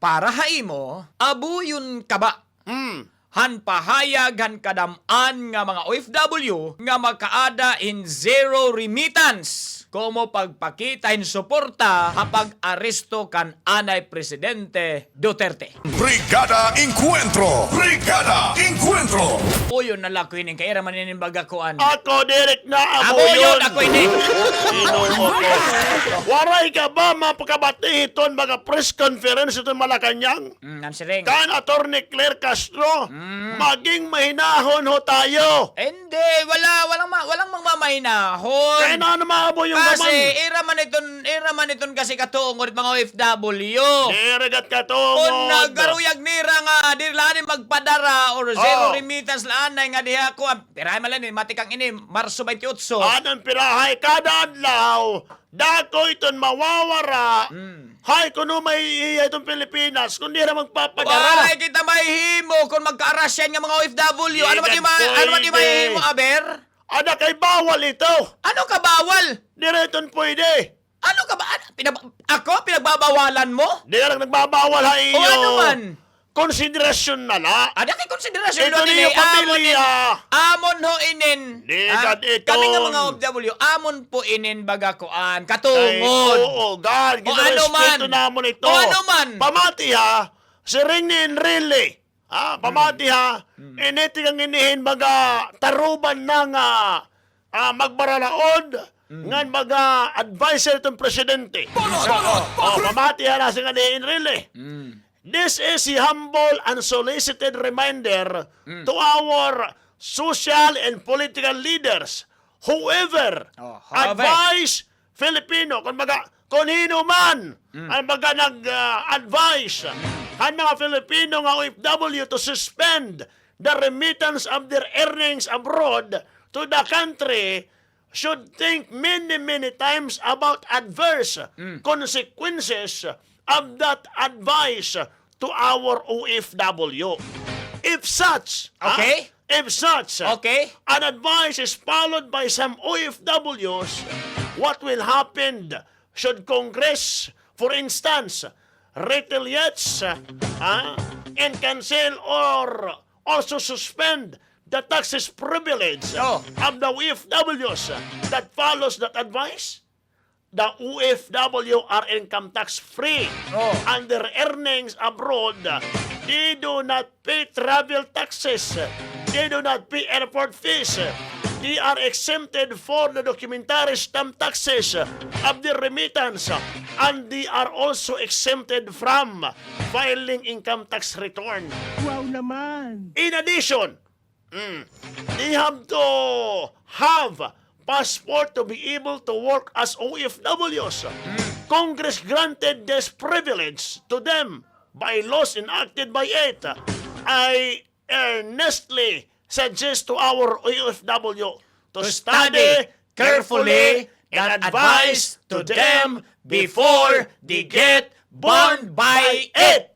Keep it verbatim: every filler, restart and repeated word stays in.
Para ha imo, abuyon ka ba? Mm. Han pahayag han kadam-an nga mga O F W nga makaada hin zero remittance komo pagpakita hin suporta ha pag-aresto kan anay Presidente Duterte. Brigada Encuentro! Brigada Encuentro! Abuyon na la ko ini, kay ira man ini baga kuan. Ako, diri na, abuyon. Abuyon, ako ini. Ginoo ko. Waray ka ba mapakabati hiton mga press conference hiton Malacañang? Mm, nasiring. Kan Attorney Claire Castro, mm, maging mahinahon ho tayo. Hindi, wala, walang ma-, walang magmamahinahon. Kay nano maabuyon ka man. Kasi ira man iton, ira man iton kasi katungod mga O F W. Diri gad katungod. Kon nagkaruyag nira nga, diri la anay magpadara or zero remittance la anay nga diha ko, ah, pirahay man la ini, matikang ini, Marso twenty-eight. Anon pirahay, kada adlaw, dako iton mawawara. Mm. Hay, kuno may iya iton Pilipinas, kun diri magpapadara. Waray kita mahihimo kon magkaarasyan nga mga O F W. Ano man di ma-, ano man di mahihimo, aber? Ada kay bawal ito. Ano ka bawal? Diri iton pwede. Ano ka ba? Ano, pinab-, ako, pinagbabawalan mo? Di ka lang nagbabawal ha iyo. O ano man? Konsiderasyon na la. Ada kay konsiderasyon. Ito niyo pamilya. Amon ho inin. Di gad ito. Kami nga mga O F W, amon po inin baga kuan, katungod. Ay, oo, gad. O ano man. Ito namon ito. O ano man. Pamati ha, siring ni Enrile. Ah, pamati ha, ini tikang ini hin baga taruban na nga, ah, magbaralaod, ngan baga adviser iton presidente. O, pamati ha, nasiring ngani hi Enrile. This is a humble, unsolicited reminder to our social and political leaders. Whoever advise Filipino, kon baga, kon hin-o man an baga nag, ah, advice han mga Filipino nga O F W to suspend the remittance of their earnings abroad to the country should think many, many times about adverse consequences of that advice to our O F W. If such, ah, if such, ah, an advice is followed by some O F Ws, what will happen should Congress, for instance, retaliates, ah, and cancel or also suspend the taxes privilege of the O F Ws that follows that advice? The O F W are income tax free. And their earnings abroad, they do not pay travel taxes. They do not pay airport fees. They are exempted for the documentary stamp taxes of their remittance, and they are also exempted from filing income tax return. Wow naman! In addition, Mm. They have to have passport to be able to work as O F Ws. Mm. Congress granted this privilege to them by laws enacted by it. I earnestly suggest to our O F W to study carefully and advise to them before they get burned by it.